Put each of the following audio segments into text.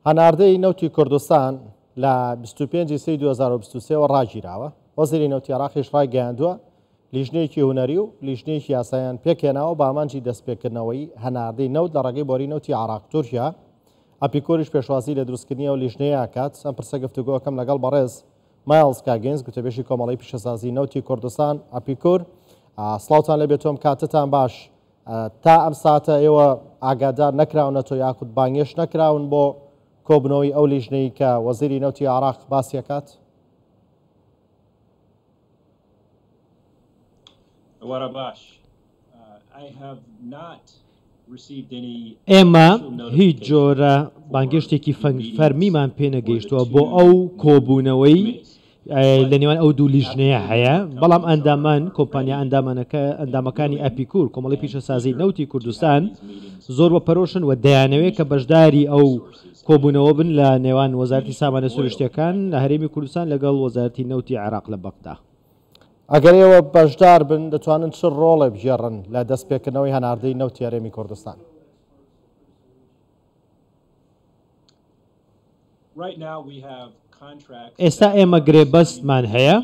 هەناردەی نەوتی کوردستان لە 25 ی سێی 2023 وە ڕاگیراوە، وەزیری نەوتی عێراقیش ڕایگەیاندووە، لیژنەیەکی هونەری و لیژنەیەکی یاساییان پێکهێناوە بە ئامانجی دەستپێکردنەوەی هەناردەی نەوت لە ڕێگەی بۆری نەوتی عێراق-تورکیا، ئەپیکۆریش پێشوازی لە دروستکردنی ئەو لیژنەیە ئەکات. ئەم پرسە گفتوگۆ ئەکەم لەگەڵ بەڕێز مایڵز کاگینز گوتەبێژی کۆمەڵەی پیشەسازی نەوتی کوردستان ئەپیکور. سڵاوتان لێبێت تۆم کاتتان باش. تا ئەم ساتە ئێوە ئاگادار نەکراونەتەوە یاخود بانگێشت نەکراون بۆ کۆبنەوەی ئەو لیژنەی کە وەزیری نەوتی عێراق باسی ئەکات؟ ئێمە هیچ جۆرە بانگێشتێکی فەرمیمان پێنەگەیشتووە بۆ ئەو کۆبوونەوەی لە نێوان ئەو دوو لیژنەیە هەیە، بەڵام ئەندامان کۆمپانیا ئەندامانەکە ئەندامەکانی ئەپیکور کۆمەڵی پیشەسازی نەوتی کوردستان زۆر بە پەرۆشن و دەیانەوێت کە بەشداری ئەو کۆبوونەوە بن لە نێوان وەزارەتی سامانە سروشتیەکان لە هەرێمی کوردستان لەگەڵ وەزارەتی نەوتی عێراق لە بەغدا. ئەگەر ئێوە بەشدار بن دەتوانن چ ڕۆڵێ بگێڕن لە دەستپێکردنەوەی هەناردەی نەوتی هەرێمی کوردستان؟ ئێستا ئێمە گرێبەستمان هەیە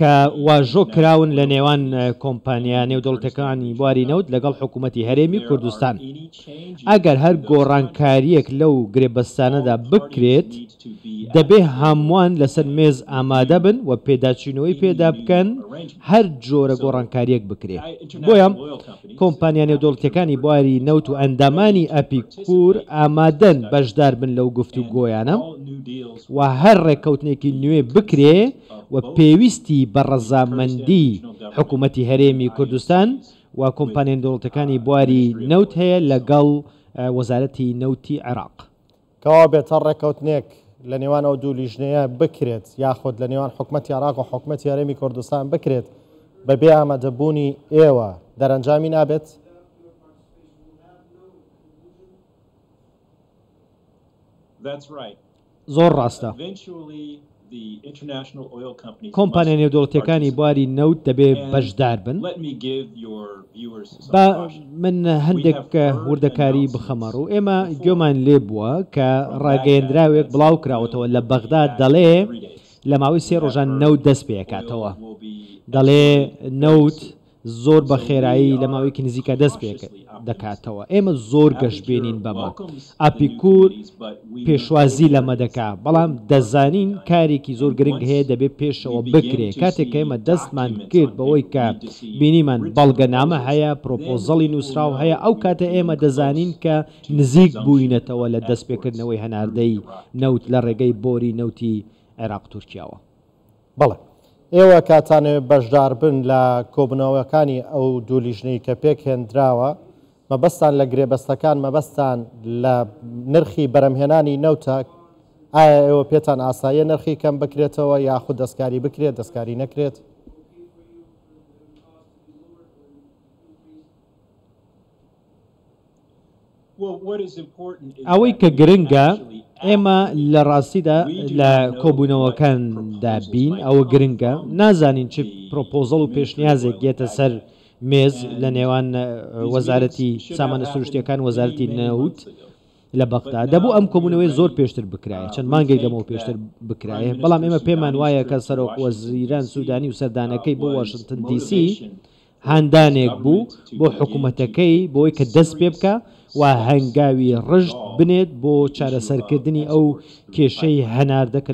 کە واژۆ کراون لە نێوان کۆمپانیا نێودەوڵەتیەکانی بواری نەوت لەگەڵ حکوومەتی هەرێمی کوردستان. ئەگەر هەر گۆڕانکارییەک لەو گرێبەستانەدا بکرێت، دەبێ هەمووان لەسەر مێز ئامادە بن و پێداچوونەوەی پێدا بکەن، هەر جۆرە گۆڕانکارییەک بکرێ. بۆیە کۆمپانیا نێودەوڵەتیەکانی بواری نەوت و ئەندامانی ئەپیکور ئامادەن بەشدار بن لەو گفتوگۆیانە و هەر ڕێککەوتنێکی نوێ بکرێ و پێویستی بە ڕەزامەندی حکوومەتی هەرێمی کوردستان و کۆمپانیا نێودەوڵەتیەکانی بواری نەوت هەیە لەگەڵ وەزارەتی نەوتی عێراق. کەوابێت هەر ڕێککەوتنێک لە نێوان ئەو دوو لیژنەیە بکرێت یاخود لە نێوان حکومەتی عێراق و حکومەتی هەرێمی کوردستان بکرێت بەبێ ئامادەبوونی ئێوە دەرەنجامی نابێت؟ زۆر ڕاستە. کۆمپانیا نێودەوڵەتییەکانی بواری نەوت دەبێ بەشدار بن. با من هەندێک وردەکاری بخەمە ڕوو. ئێمە گوێمان لێ بووە کە ڕاگەیەندراوێک بڵاو کراوەتەوە لە بەغدا دەڵێ لە ماوەی سێ ڕۆژان نەوت دەست پێکاتەوە. دەڵێ نەوت زۆر بە خێرایی لە ماوەیەکی نزیکا دەست پێ دەکاتەوە. ئێمە زۆر گەشبینین بەمە. ئاپیکور پێشوازی لەمە دەکا، بەڵام دەزانین کارێکی زۆر گرنگ هەیە دەبێ پێشەوە بکرێ. کاتێک کە ئێمە دەستمان کرد بەوەی کە بینیمان بەڵگەنامە هەیە، پرۆپۆزەڵی نووسراو هەیە، ئەو کاتە ئێمە دەزانین کە نزیک بووینەتەوە لە دەستپێکردنەوەی هەناردەی نەوت لە ڕێگەی بۆری نەوتی عێراق-تورکیاوە. بەڵێ. ئێوە کاتانەوێ بەشداربن لە کۆبوونەوەکانی ئەو دوو لیژنەی کە پێکهێندراوە، مەبەستان لە گرێبەستەکان مەبەستان لە نرخی بەرەمهێنانی نەوتە، ئایا ئێوە پێتان ئاساییە نرخی کەم بکرێتەوە یاخود دەستکاری بکرێت دەستکاری نەکرێت؟ ئەوەی کە گرنگە ئێمە لە ڕاستیدا لە کۆبوونەوەکاندا بین، ئەوە گرنگە، نازانین چ پرۆپۆزەڵ و پێشنیازێک یەتە سەر مێز لە نێوان وەزارەتی سامانە سروشتییەکان وەزارەتی نەوت لە بەغدا. دەبوو ئەم کۆبوونەوەیە زۆر پێشتر بکرایە، چەند مانگێک لەمەوە پێشتر بکرایە، بەڵام ئێمە پێمان وایە کە سەرۆک وەزیران سوودانی و سەردانەکەی بۆ واشنتن دی سی، هاندانێک بوو بۆ حکومەتەکەی بۆی کە دەست پێ بکا و هەنگاوی ڕژد بنێت بۆ چارەسەرکردنی ئەو کێشەی هەناردە کە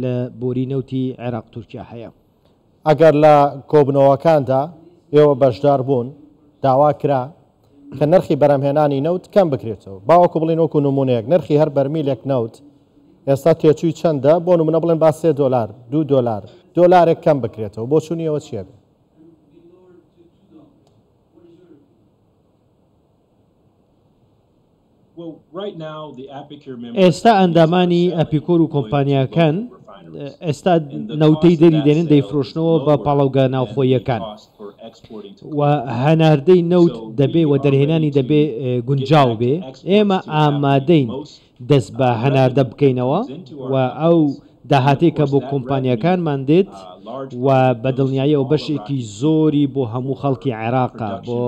لە بۆری نەوتی عێراق تورکیا هەیە. ئەگەر لە کۆبوونەوەکاندا ئێوە بەشدار بوون، داوا کرا کە نرخی بەرهەمهێنانی نەوت کەم بکرێتەوە، با وەکو بڵێین وەکو نموونەیەک نرخی هەر بەرمیلێک نەوت ئێستا تێچووی چەندە، بۆ نموونە بڵێن با سێ دۆلار، دوو دۆلار، دۆلارێک کەم بکرێتەوە، بۆچوونی ئێوە چییە؟ ئێستا ئەندامانی ئەپیکۆر و کۆمپانیاکان ئێستا نەوتەی دەری دێنن دەیفرۆشنەوە بە پاڵاوگە ناوخۆییەکان و هەناردەی نەوت دەبێ و دەرهێنانی دەبێ گونجاو بێ ئێمە ئامادەین دەست بە هەناردە بکەینەوە و ئەو داهاتەی کە بۆ کۆمپانیاکانمان دێت و بە دڵنیاییەوە بەشێکی زۆری بۆ هەموو خەڵکی عێراقە بۆ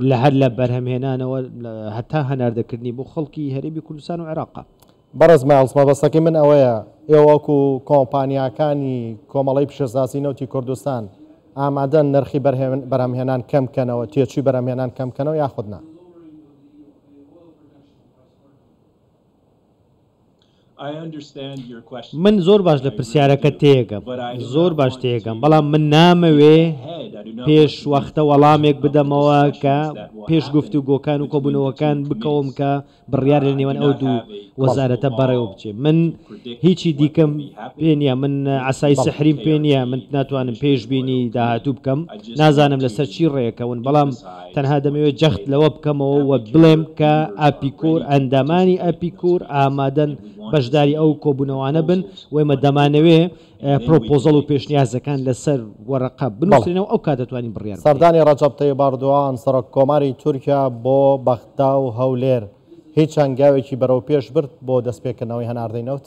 لە هەر لە بەرهەمهێنانەوە هەتا هەناردەکردنی بۆ خەڵکی هەرێمی کوردستان و عێراقە. بەڕێز مایڵز، مەبەستەکەی من ئەوەیە ئێوە وەکو کۆمپانیاکانی کۆمەڵەی پیشەسازی نەوتی کوردستان ئامادەن نرخی بەرهەمهێنان کەم بکەنەوە، تێچووی بەرهەمهێنان کەم بکەنەوە یاخود نا؟ من زۆر باش لە پرسیارەکەت تێگەم، زۆر باش تێگەم، بەڵام من نامەوێ پێش وەختە وەڵامێک بدەمەوە کە پێش گفتوگۆکان و کۆبوونەوەکان بکەوم کە بڕیار لە نێوان ئەو دوو وەزارەتە بەڕێوە بچێ. من هیچی دیکەم پێ نییە، من عەسای سحریم پێ نییە، من ناتوانم پێشبینی داهاتوو بکەم، نازانم لەسەر چی ڕێکەون، بەڵام تەنها دەمەوێت جەخت لەوە بکەمەوە و بڵێم کە ئاپیکۆر، ئەندامانی ئاپیکۆر ئامادەن بەشداری ئەو کۆبوونەوانە بن و ئێمە دەمانەوێ پرۆپۆزەڵ و پێشنیازەکان لەسەر وەرەقە بنووسرێنەوە، ئەو کات دەتوانین بڕیار بدەین. سەردانی ڕەجەب تەیب ئەردۆغان، سەرۆککۆماری تورکیا بۆ بەغدا و هەولێر هیچ هەنگاوێکی بەرەوپێش برد بۆ دەستپێکردنەوەی هەناردەی نەوت؟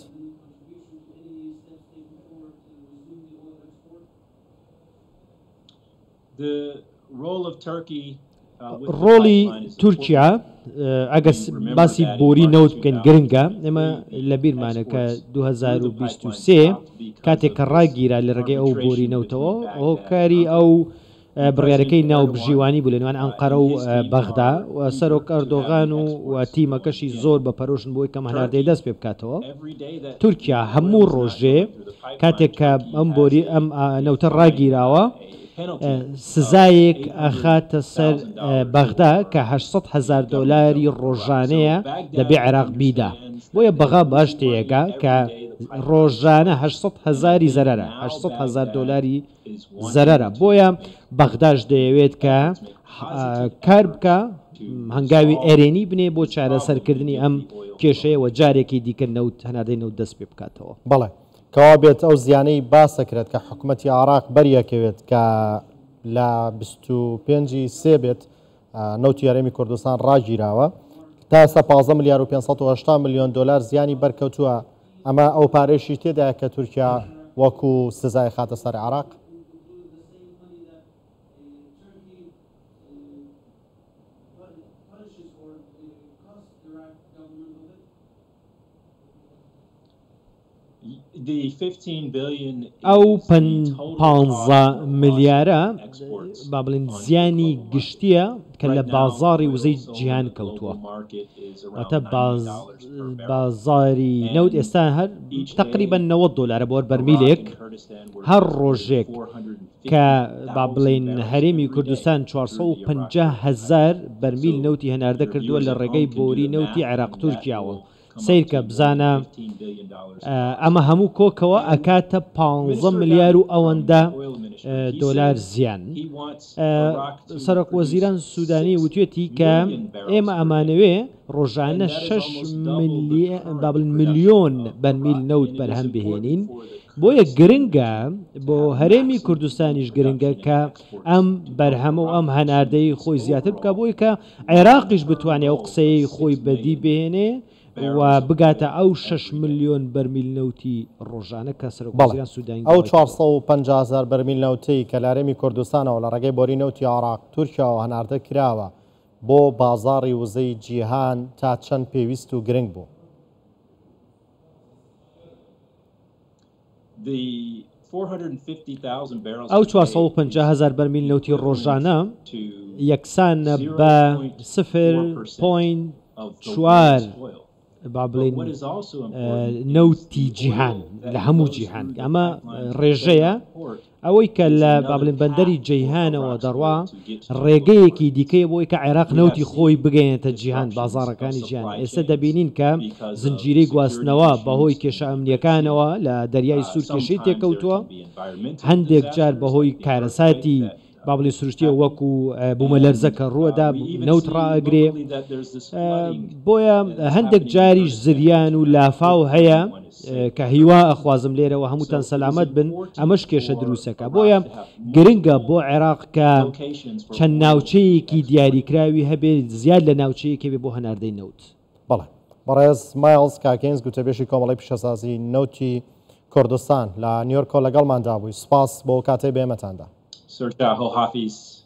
ڕۆڵی تورکیا ئەگەر باسی بۆری نەوت بکەین گرنگە ئێمە لە بیرمانە کە 2023 کاتێک کە ڕاگیرا لە ڕێگەی ئەو بۆری نەوتەوە هۆکاری ئەو بڕیارەکەی ناوبژیوانی بوو لە نێوان ئەنقەرە و بەغدا و سەرۆک ئەردۆغان و تیمەکەشی زۆر بە پەرۆشن بۆی کەم هەناردەی دەست پێ بکاتەوە. تورکیا هەموو ڕۆژێ کاتێک کە ئەم بۆری ئەم نەوتە ڕاگیراوە سزایەک ئەخاتە سەر بەغدا کە 800 هەزار دۆلاری ڕۆژانەیە دەبێ عێراق بیدا. بۆیە بەغا باش تێیەگا کە ڕۆژانە 800 هەزاری زەرەرە، 800 هەزار دۆلاری زەرەرە بۆیە بەغداش دەیەوێت کە کار بکا هەنگاوی ئەرێنی بنێ بۆ چارەسەرکردنی ئەم کێشەیە و جارێکی دیکە نەوت هەناردەی نەوت دەست پێ بکاتەوە. بەڵێ کەوا بێت ئەو زیانەی باسەکرێت کە حکومەتی عێراق بەریەکەوێت کە لە 25 ی سێ بێت نەوتی هەرێمی کوردستان ڕاگیراوە تا ئێستا 15 ملیار و 580 ملیۆن دۆلار زیانی بەرکەوتووە ئەمە ئەو پارەیشی تێدایە کە تورکیا وەکو سزای خاتە سەر عێراق؟ ئەو پانزە ملیارە با بڵێین زیانی گشتییە کە لە بازاڕی وزەی جیهان کەوتووە. واتە بازاڕی نەوت ئێستا هەر تەقریبەن 90 دۆلارە بۆ هەر بەرمیلێک، هەر ڕۆژێک کە با بڵێین هەرێمی کوردستان 450 هەزار بەرمیل نەوتی هەناردە کردووە لە ڕێگەی بۆری نەوتی عێراق تورکیاوە. سەیرکە بزانە ئەمە هەموو کۆکەوە ئەکاتە پانزە ملیار و ئەوەندە دۆلار زیان. سەرۆک وەزیران سودانی وتوێتی کە ئێمە ئەمانەوێ ڕۆژانە شەش با بڵێین ملیۆن بەرمیل نەوت بەرهەم بهێنین، بۆیە گرنگە بۆ هەرێمی کوردستانیش گرنگە کە ئەم بەرهەمە و ئەم هەناردەی خۆی زیاتر بکە بۆی کە عێراقیش بتوانێ ئەو قسەیەی خۆی بەدی بهێنێ و بگاتە ئەو شەش ملیۆن بەرمیل نەوتی ڕۆژانە کە سەرۆک بەڵێ وەزیران سودانی ئەو داوای کردووە. 450 هەزار بەرمیل نەوتەی کە لە هەرێمی کوردستانەوە لە ڕێگەی بۆری نەوتی عێراق تورکیاوە هەناردە کراوە بۆ بازاڕی وزەی جیهان تا چەند پێویست و گرنگ بوو؟ ئەو 450 هەزار بەرمیل نەوتی ڕۆژانە یەکسانە بە سفر پۆینت چوار با بڵێین نەوتی جیهان لە هەموو جیهان ئەمە ڕێژەیە ئەوەی کە لە با بڵێین بەندەری جەیهانەوە دەڕوا ڕێگەیەکی دیکەیە بۆ ئەوەی کە عێراق نەوتی خۆی بگەیەنێتە جیهان، بازاڕەکانی جیهان. ئێستا دەبینین کە زنجیرەی گواستنەوە بەهۆی کێشە ئەمنییەکانەوە لە دەریای سوور کێشەی تێکەوتووە، هەندێک جار بەهۆی کارەساتی با بڵێین سروشتییەوە وەکو بوومەلەرزە کە ڕووەدا نەوت ڕائەگرێ، بۆیە هەندێک جاریش زریان و لافاو هەیە کە هیوا ئەخوازم لێرەوە هەمووتان سەلامەت بن ئەمەش کێشە دروستەکە بۆیە گرنگە بۆ عێراق کە چەند ناوچەیەکی دیاریکراوی هەبێت زیاد لە ناوچەیەکی بێ بۆ هەناردەی نەوت. بەڵێ بەڕێز مایڵز کاکینز گوتەبێژی کۆمەڵەی پیشەسازی نەوتی کوردستان لە نیۆرکۆ لەگەڵماندا بووی سوپاس بۆ کاتەی بە ئێمەتاندا. سەر شاهۆ حافیز.